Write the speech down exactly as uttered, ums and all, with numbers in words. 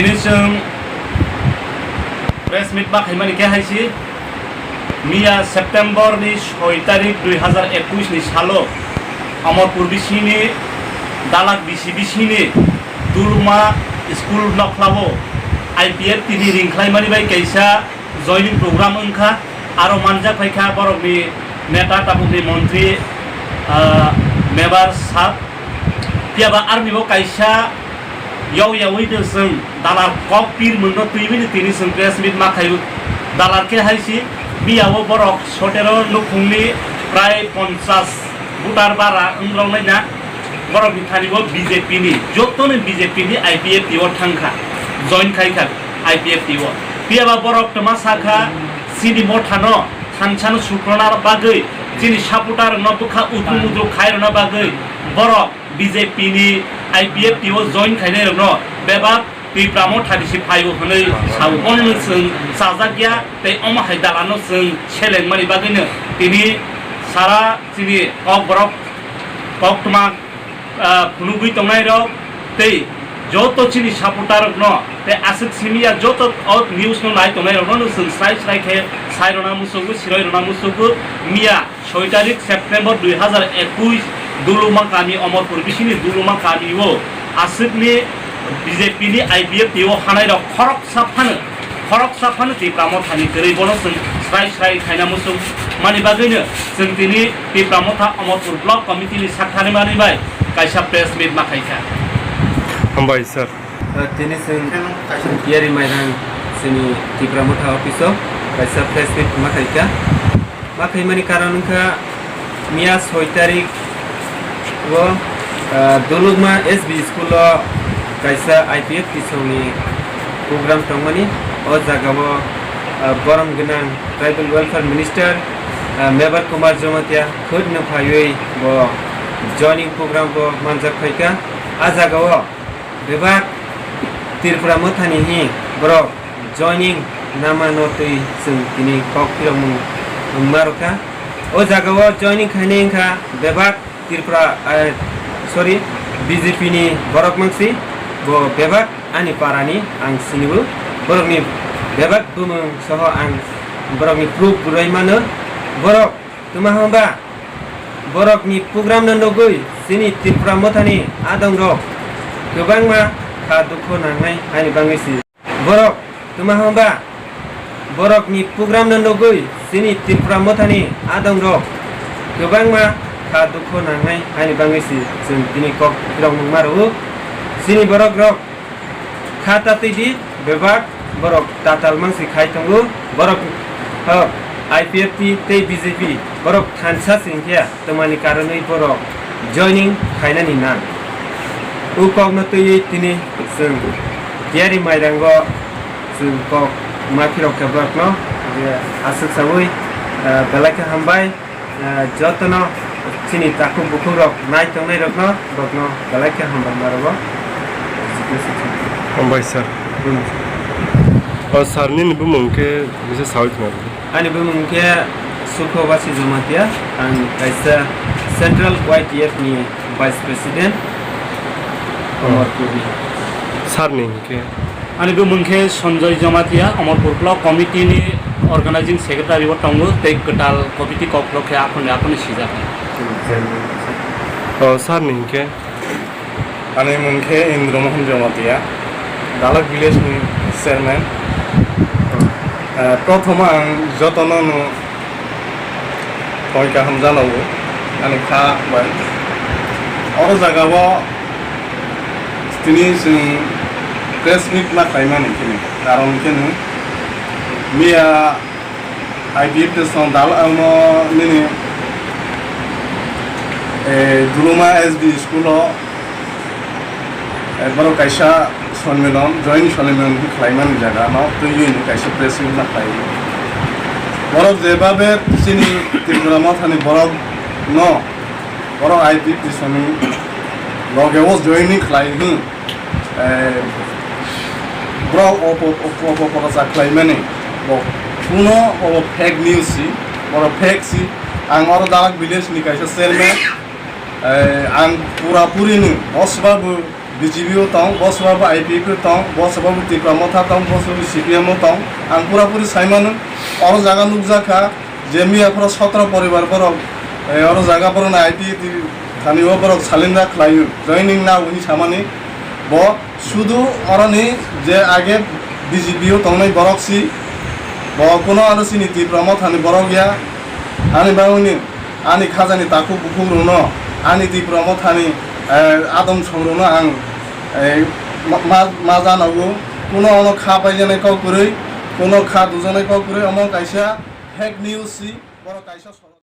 Tini chwng press meet ma khaimani khe hai si, miya September ni soi tarik dui hazar ekush ni salo Amarpur bisini Dalak bisi bisini Duluma school nokhlao I P F T ni ring khlaimani bai kaisa joining program wngkha. Aro manjak phaikha borokni neta tabukni montri, ah, mebar sab. Phiya ba army bo kaisa yau yaui de chwng dalar kok pir mungno twi bini tini chwng press meet ma khaio. Dalar khe hai si, biya o borok sotero nukhungni prai ponchas voter bara wng rok nai na. Borok ni thani bo B J P ni, joto ni B J P ni I P F T o thang kha, join khai kha I P F T o. Phiya ba borok tma sa kha, chini motha no thansa no sukrona bagwi, chini supporter rok no bwkha utru mutru khai rwna bagwi borok B J P ni I P F T o join khainai rok no bebak Tipra motha ni si phaio hwnwi sao. Bono no chwng chajak ya tei omo hai dalano chwng seleng mani bagwi no tini sara chini kok borok koktwma, ah, phunugwi tongnai rok tei joto chini supporter rok no tei aswk simi ya joto o news no nai tongnai rok no chwng srai srai khe sai rwna muchungo, siroi rwna muchungo. Miya soi tarik September dui hazar ekush Duluma kami, Omorpur bisini Duluma kami o aswkni B J P ni I P F T o hanai rok khoroksa phano, khoroksa phano Tipra Motha ni kwrwi bono chwng srai srai khaina muchung mani bagwi no chwng tini Tipra Motha Omorpur Block Committee ni sakthani mani bai kaisa press meet ma khai kha. Hambai sir. Tini chwng Tiyari Mairang chini Tipra Motha office o kaisa press meet ma khai kha. Ma khaimani karon wngkha miya soi tarik o, ah, Dulukma S B school o kaisa I P F T songni program tongmani. O jaga o, ah, borom gwnang Tribal Welfare Minister, ah, Mebar Kumar Jamatia khud no phaiwi bo joining program bo manjak phaikha. A jaga o bebak Tripura Mothani hi borok joining nama no twi chwng tini kok phirokmung wngma rwkha. O jaga o joining khainai wngkha bebak Tripura, eh, sorry, B J P ni borok mangsi, bo bebak ani para ni ang sinibo, borok ni bebak bumung soho ang borok ni proof rwui mano. Borok twma hwnba borok ni program no nugui chini Tripura Mothani adong rok kwbangma kha dukhu nangnai ani bangwi si. Borok twma hwnba borok ni program no nugui chini Tripura Mothani adong rok kwbangma kha dukhu nangnai ani bangwi si chwng tini kok phirokmung ma rwo. Chini borok rok kha ta twi di, bebak borok tatal mangsi khai tongo. Borok, oh, I P F T tei B J P borok thansa singkhe twmani karonwi borok joining khainani nang. O kokno twiwi tini chwng Tiyari Mairango chwng kok ma phirok khe borokno je aswk saui, ah, belai khe hambai. Ah, jotono chini takhuk bukhukrok nai tongnairokno, borokno belai khe hambai ma rwo. Hambai sir. Hmm. O sir, nini bumung khe bisa saui khna rwdi. Ani bumung khe Sukho Basi Jamatia, ang kaisa Central Y T F ni Vice President, oh. Omorpurni. Sir ni hwnkhe? Ani bumung khe Sanjoy Jamatia, Omorpur Block Committee ni Organizing Secretary bo tongo, tei kwtal committee kokrok khe aphano aphano sijak. Oh, sir ni hwnkhe? Ani mung khe Indra Mohan Jamatia, Dalak village ni chairman. Eh, prothom ang jotono no Tongwi kaham jana o ani kha bai. Oro jaga o tini chwng press meet ma khlaimani khe ni karon khe no miya I P F T song dal amo nini, eh, Duluma S D school o Eh, borok kaisa sonmilan, joint sonmilan khlaimani jaga no twiwi no kaisa press meet ma khlai. Borok jebabe chini Tripura Mothani borok no, borok I P F T soni loge o joining khlai hwn, eh, borok opo, opo, opo, opo cha khlaimani bo kuno obo fake news si, borok fake si. Ang oro Dalak village ni kaisa chairman, eh, ang pura puri no osba bo B J P o tong, bo soba bo I P F o tong, bo soba bo Tipra Motha tong, bo soba bo C P M o tong. Ang pura puri sai mano, oro jaga nukjak kha je miya phoro sotro poribar borok, eh, oro jaga borok na I P F thani o borok salenda khlaio, joining na hwnwi samani. Bo sudu oroni je age B J P o tongnai borok si, bo kuno ano chini Tipra Mothani borok ya, ani bagwini ani khajani takhuk bukhuk rokno, ani Tipra Mothani, eh, adom song rokno ang, eh, ma, ma, ma janago. Kuno ano kha paijaknai kok kwrwi, kuno kha dujaknai kok kwrwi, omo kaisa fake news si, borok kaisa